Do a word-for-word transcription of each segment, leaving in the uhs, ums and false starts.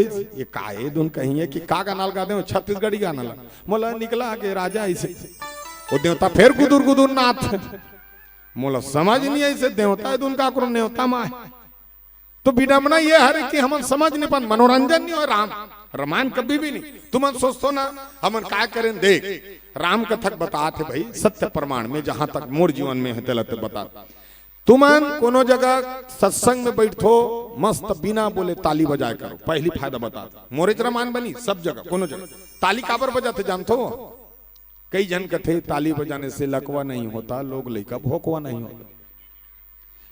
ये का, ए दुन कहिए कि का गाना लगा दे, छत्तीसगढ़ी गाना लगा। मोला निकला के राजा ऐसे, वो देवता फिर गुदुर गुदुर नाथ। मोला समझ नहीं ऐसे देवता है दुन का करो नेवता माय। तो विडम्बना ये हरे कि हमन समझ नहीं पान, मनोरंजन नहीं हो राम, रामायण कभी भी नहीं। तुमन सोचतो ना, हमन काय करें? देख, राम कथक बतात हे भाई, सत्य प्रमाण में, जहां तक मोर जीवन में है, तेला ते बता। तुमन कोनो जगह सत्संग में बैठो, मस्त बिना बोले ताली बजाए करो, पहली फायदा बता। मोरेच रामायण बनी सब जगह, कोनो जगह ताली काबर बजाते जानथो? कई झन कथे, "ताली बजाने से लकवा नहीं होता, लोग लइका भोकवा नहीं होता।"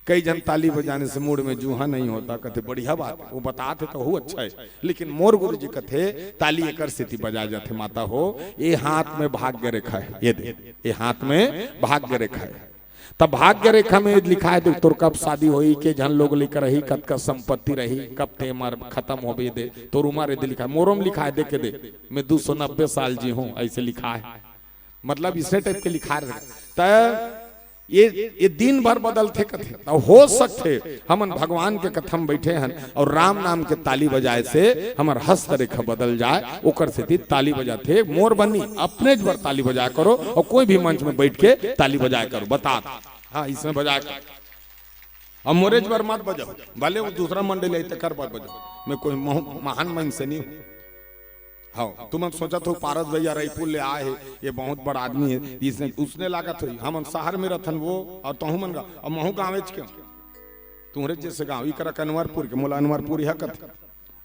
कई झन ताली बजाने से मूड़ में जूहा नहीं होता, कथे, "बढ़िया बात है, वो बतात हे तो हू अच्छा है।" लेकिन मोर गुरु जी कथे, "ताली एकर सेती बजाए जाथे माता हो, ए हाथ में भाग्य रेखा है, ये दे, ए हाथ में भाग्य रेखा है।" तब भाग्य रेखा में लिखा है, देख, तोर कब शादी होई, के झन लोग लइका रही, कतका संपत्ति रही, कब ते मर खत्म होबे दे, तोर उम्र ये दे लिखा है, मोरो में लिखा है, देख के दे, मैं दो सौ नब्बे साल जी हूँ, ऐसे लिखा है। मतलब, इसने टाइप के लिखा रहे। त ये, ये दिन भर बदलथे कथे। त हो सकथे हमन भगवान के कथा में बैठे हन और राम नाम के ताली बजाए से हमर हस्तरेखा बदल जाए, ओकर सेती ताली बजाथे। मोर बनी अपने बर ताली बजाया करो और कोई भी मंच में बैठ के ताली बजाया करो। बता, हाँ, इसमें बजाया करो। अब मोरेच बर मत बजाओ, भले वो दूसरा मंडली आई, तेकर बर बजाओ। मैं कोई महू-, महान मन से नहीं हूँ। हाँ, तुमन सोचत हो, "पारस भैया रायपुर ले आए हे, ये बहुत बड़ा आदमी है।" इसने, उसने लागत होई, हमन शहर में रथन वो, और तहू मन गा-, और महू गाँवेच के। तुम्हरे जैसे गाँव, इकरा के अनवरपुर के, मोला अनवरपुर यह कथे।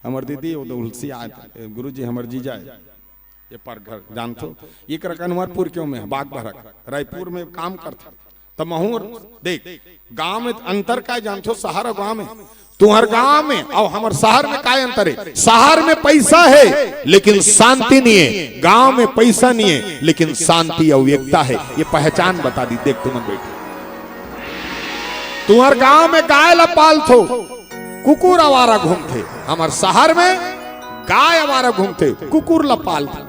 हमर दीदी, वो तो उलसी आए, गुरु जी, हमर जीजा है। ये पर घर जानथो, इकरा के अनवरपुर के में, बाग बहरा के, रायपुर में काम करथे। त महूँ देख, गांव में अंतर का जानथो, शहर अउ गांव में। तुहर गांव में अउ हमर शहर में का अंतर है? शहर में पैसा है, लेकिन शांति नहीं है। गांव में पैसा नहीं है, लेकिन शांति अउ एकता है। ये पहचान बता दी। देख, तुमन बैठे, तुहर गांव में गाय ला पालथो, कुकुर आवारा घूमथे। हमर शहर में गाय आवारा घूमथे, कुकुर ला पालथे।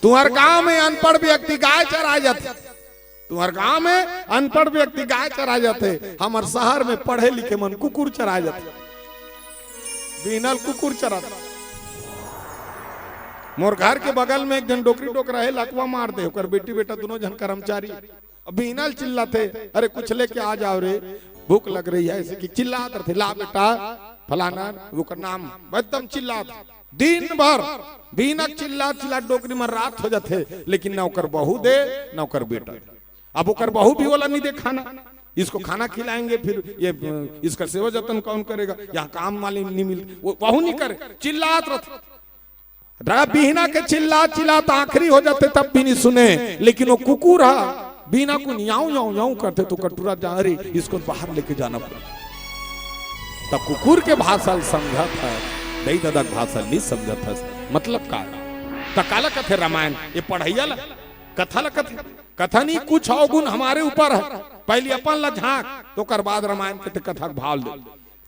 तुहर गांव में अनपढ़ व्यक्ति गाय चराए जाथे, तुहर गांव में अनपढ़ व्यक्ति गाय चराए जाथे, हमर शहर में पढ़े लिखे मन कुकुर चराए जाथे। बिहनल कुकुर चराथे। मोर घर के बगल में एक झन डोकरी डोकरा हे, लकवा मार दे, ओकर बेटी बेटा दोनों झन कर्मचारी। अब बिहनल चिल्लाथे, "अरे कुछ लेके आ जाओ रे, भूख लग रही है," ऐसे कि चिल्लात रथे, "ला बेटा फलाना," ओकर नाम एकदम चिल्लात। दिन भर बिहनक चिल्लात चिल्लात डोकरी में रात हो जाथे, लेकिन ना ओकर बहू दे, ना ओकर बेटा। अब ओकर बहू भी ओला नहीं दे खाना, इसको खाना खिलाएंगे, फिर ये, इसका सेवा जतन कौन करेगा? यहाँ काम वाले नहीं मिलते, वो बहू नहीं करे, चिल्लात रहते। रा बिहना के चिल्ला चिल्ला त आखिरी हो जाथे, तब भी नहीं सुने। लेकिन वो कुकुर हा बिहना को याऊं याऊं याऊं करथे, तो कटुरा जा, "अरे, इसको बाहर लेके जाना पड़ा।" त कुकुर के भाषा ल समझत हस, दई ददा के भाषा ल नहीं समझत हस। मतलब का? त काला कथे रामायण? ये पढ़ैया ला, कथा ला कथे? कथा नहीं, कुछ अवगुण हमारे ऊपर है। पहली अपन ला झांक, तो ओकर बाद रामायण के ते कथा के भाव ले।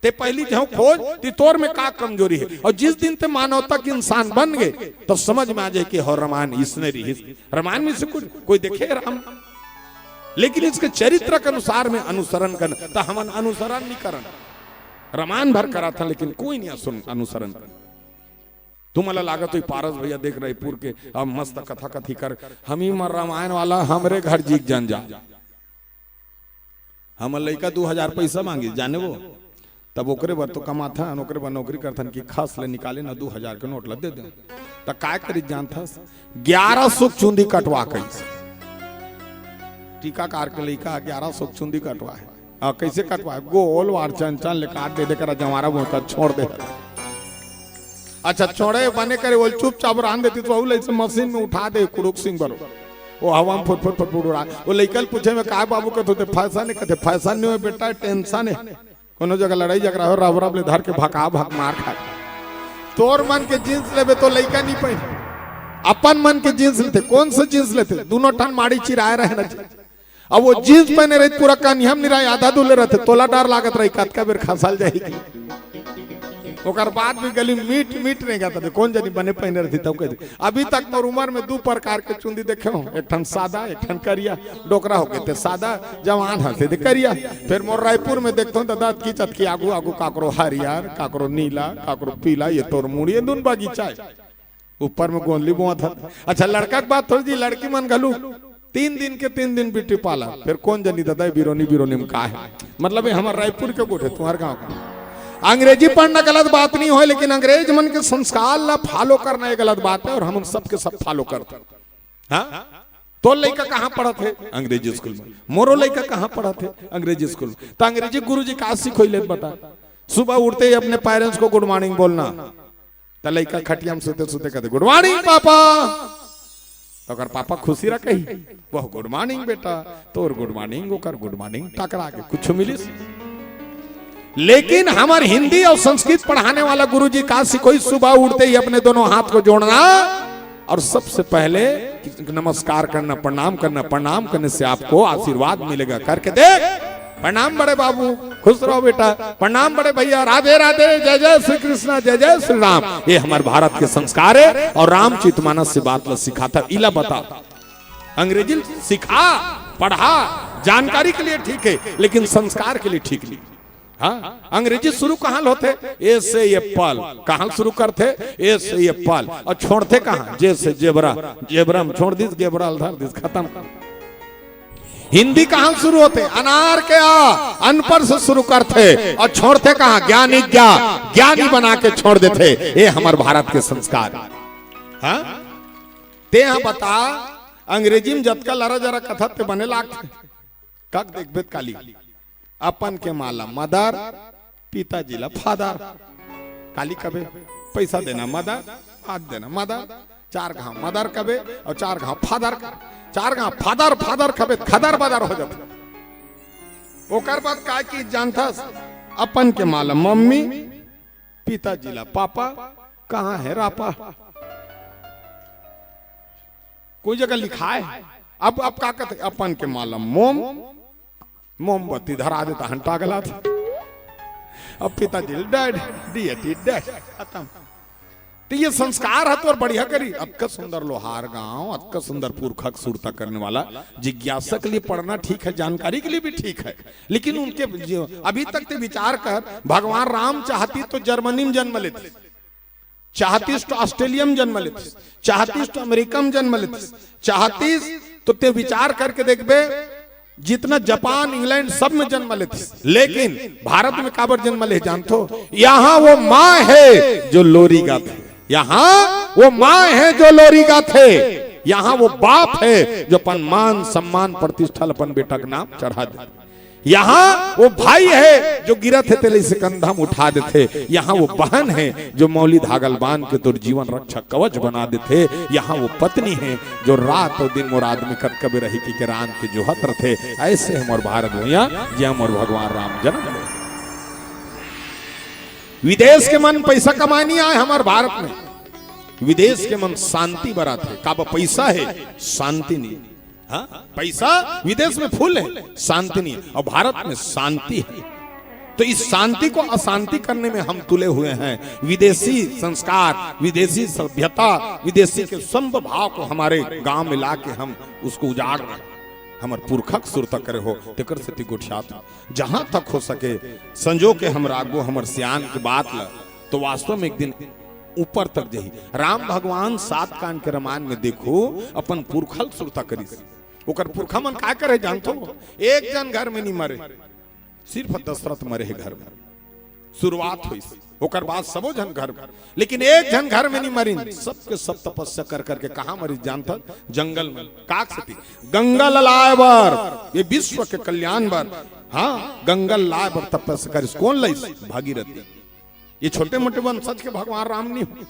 ते पहली जो खोज, ती तोर में का कमजोरी है। और जिस दिन ते मानवता के इंसान बन गए, तो समझ में आ जाए कि हो रामायण इसने रही। रामायण में से कुछ कोई देखे राम, लेकिन इसके चरित्र के अनुसार में अनुसरण करन, तो हमन अनुसरण नहीं करन। रामायण भर करा था, लेकिन कोई नहीं असुन-, अनुसरण करन। तुमला लागत होई पारस भैया देख रायपुर के, अब मस्त कथा कथी कर, हम ही मर रामायण वाला, हमरे घर जीक जन जा। हमर लइका दू हजार पैसा मांगिस, जाने वो? तब ओकरे बर तो कमाथन, ओकरे बर नौकरी करथन कि खस ले निकाले ना दू हजार के नोट ल दे दे। त काय करिस जानथस? ग्यारह सौ के चुंदी कटवा कहिस। टीकाकार के लइका ग्यारह सौ के चुंदी कटवा है। आ, कैसे कटवा है? गोल वार चन चन ले काट दे, दे करा जवारा बोकर छोड़ दे। अच्छा, छोड़े बने करे, वो चुपचाप रांध देती तो वो ऐसे मशीन में उठा दे, कुड़ुक सिंह बरो। वो हवा में फुट फुट फुट फुट उड़ा। वो लइका ल पूछे में, "काय बाबू?" कहते, "फैशन है।" कहते, "फैशन नहीं हो बेटा, टेंशन है। कोनो जगह लड़ाई झगड़ा हो, रब रब ले धर के भका भक मार खाए।" तोर मन के जींस लेबे तो लइका नहीं पहने, अपन मन के जींस लेते। कौन से जींस लेते? दोनों ठन माड़ी चिराए रहे ना जी। अब वो जींस पहने रही, पूरा कनिहम नहीं रहे, आधा धुले रहते, तोला डर लागत रही, कतका बेर खसल जाएगी। ओकर बाद भी गली मीट मीट नहीं गाता थे, कौन जनी बने पहिने रहती तब कहते। अभी तक मोर उम्र में दू प्रकार के चुंदी देखे हो, एक ठन सादा, एक ठन करिया। डोकरा हो गए थे सादा, जवान हंसे थे करिया। फिर मोर रायपुर में देखता हूँ दादा, की चतकी आगू आगू काकरो हरियर, काकरो नीला, काकरो पीला, ये तोर मुड़ी, ये दून बगीचा है। ऊपर में गोंदली बोआ था। अच्छा, लड़का के बात थोड़ी जी, लड़की मन घलू तीन दिन के तीन दिन ब्यूटी पार्लर। फिर कौन जनी दादा, ये बिरोनी, बिरोनी में का है? मतलब, ये हमारे रायपुर के गोठे, तुम्हारे गांव का। अंग्रेजी पढ़ना गलत बात नहीं हो, लेकिन अंग्रेज मन के संस्कार ला फॉलो करना ये गलत बात है, और हम उन सबके सब फॉलो करते हैं। हाँ, तो लड़का कहाँ पढ़त है? अंग्रेजी स्कूल में। मोरो लड़का कहाँ पढ़त है? अंग्रेजी स्कूल में। तो अंग्रेजी गुरुजी का सिखोई ले बता? सुबह उठते ही अपने पेरेंट्स को गुड मॉर्निंग बोलना। त लइका खटिया में सुते सुते कहते, "गुड मॉर्निंग पापा।" तो ओकर पापा खुशी रह कही, "वह गुड मॉर्निंग बेटा।" तोर गुड मॉर्निंग, ओकर गुड मॉर्निंग, टकरा के कुछ मिलिस। लेकिन हमार हिंदी और संस्कृत पढ़ाने वाला गुरुजी का सिखोई, सुबह उठते ही अपने दोनों हाथ को जोड़ना और सबसे पहले नमस्कार करना, प्रणाम करना, प्रणाम करने से आपको आशीर्वाद मिलेगा। करके देख, प्रणाम बड़े बाबू, खुश रहो बेटा, प्रणाम बड़े भैया, राधे राधे, जय जय श्री कृष्णा, जय जय श्री राम। ये हमारे भारत के संस्कार है और रामचरितमानस से बात ला सिखाता, इला बता। अंग्रेजी सिखा, पढ़ा, जानकारी के लिए ठीक है, लेकिन संस्कार के लिए ठीक नहीं। हाँ, अंग्रेजी शुरू कहाँ होते? ए से एप्पल। कहाँ शुरू करते? ए से एप्पल। और छोड़ते कहाँ? जे से जेबरा। जेबरा में छोड़ दिस, जेबरा ल धर दिस, खत्म। हिंदी कहाँ शुरू होते? अनार के आ, अनपढ़ से शुरू करते और छोड़ते कहाँ? ज्ञानी ज्ञा, ज्ञानी बना के छोड़ देते। ये हमारे भारत के संस्कार। हाँ, ते यहाँ बता, अंग्रेजी में जतका लरा जरा कथत ते बने लागते। कक देखबे त काली, अपन के माँ ला मदर, पिताजी ला फादर। काली कबे, पैसा देना मदर, हाथ देना मदर, चार घाव मदर कबे और चार घाव फादर कबे। चार घाव फादर फादर कबे, खदर बदर हो जाता। ओकर बाद का की जानथस, अपन के माँ ला मम्मी, पिताजी ला पापा, कहाँ है रापा? कोई जगह लिखा है? अब अब का कहते, अपन के माँ ला मोम, मोमबत्ती धरा देता हन टागला था। अब पिताजी डैड, डीएटी डैड, खत्म। तो ये संस्कार है तो और बढ़िया करी। अतका सुंदर लोहार गांव, अतका सुंदर पुरखा के सुरता करने वाला। जिज्ञासा के लिए पढ़ना ठीक है, जानकारी के लिए भी ठीक है, लेकिन उनके जो अभी तक ते विचार कर, भगवान राम चाहती तो जर्मनी में जन्म लेते, चाहतीस तो ऑस्ट्रेलिया में जन्म लेतीस, चाहतीस तो अमेरिका में जन्म लेतीस, चाहतीस तो ते विचार करके देखबे, जितना जापान, इंग्लैंड, सब में जन्म लेतीस, लेकिन भारत में काबर जन्म ले जानथो? यहाँ वो माँ है जो लोरी गाथे, यहाँ वो माँ है जो लोरी गाथे, यहाँ वो बाप है जो अपन मान सम्मान प्रतिष्ठा ल अपन बेटा के नाम चढ़ा दे। यहाँ वो भाई है जो गिरत हे तेला से कंधा म उठा देथे। यहाँ वो बहन है जो मौली धागा ल बांध के तोर जीवन रक्षा कवच बना देथे। यहाँ वो पत्नी है जो रात और दिन मोर आदमी कतका बेर आही कहिके रांध के जोहत रथे। ऐसे हे मोर भारत भुइयां, जिहां मोर भगवान राम जन्म ले। विदेश के मन पैसा कमाए नहीं आए हमार भारत में, विदेश के मन शांति बर आथे। काबर? पैसा है, शांति नहीं। हाँ, पैसा विदेश में फुल है, शांति नहीं, और भारत में शांति है। तो इस शांति को अशांति करने में हम तुले हुए हैं। विदेशी संस्कार, विदेशी सभ्यता, विदेशी के संभ भाव को हमारे गांव में ला के हम उसको उजाड़ रहे हैं। हमर पुरखा के सुरता करे हो, तेकर सेती गोठियात हो। जहां तक हो सके, संजो के हम राखबो हमर सियान के बात ल, तो वास्तव में एक दिन ऊपर तक जही। राम भगवान सात कांड के रामायण में देखो, अपन पुरखा ल सुरता करिस। ओकर पुरखा मन का करे जानथो? एक झन घर में नहीं मरे, सिर्फ दशरथ मरे हे घर में। शुरुआत होइस, ओकर बाद सबो झन घर में, लेकिन एक झन घर में नहीं मरिन। सबके सब तपस्या कर करके कहाँ मरिस जानथस? जंगल में। काक सेती? गंगा ल लाए बर, ये विश्व के कल्याण बर। हाँ, गंगा ल लाए बर तपस्या करिस। कौन लाइस? भागीरथी। ये छोटे मोटे वंशज के भगवान राम नहीं हो।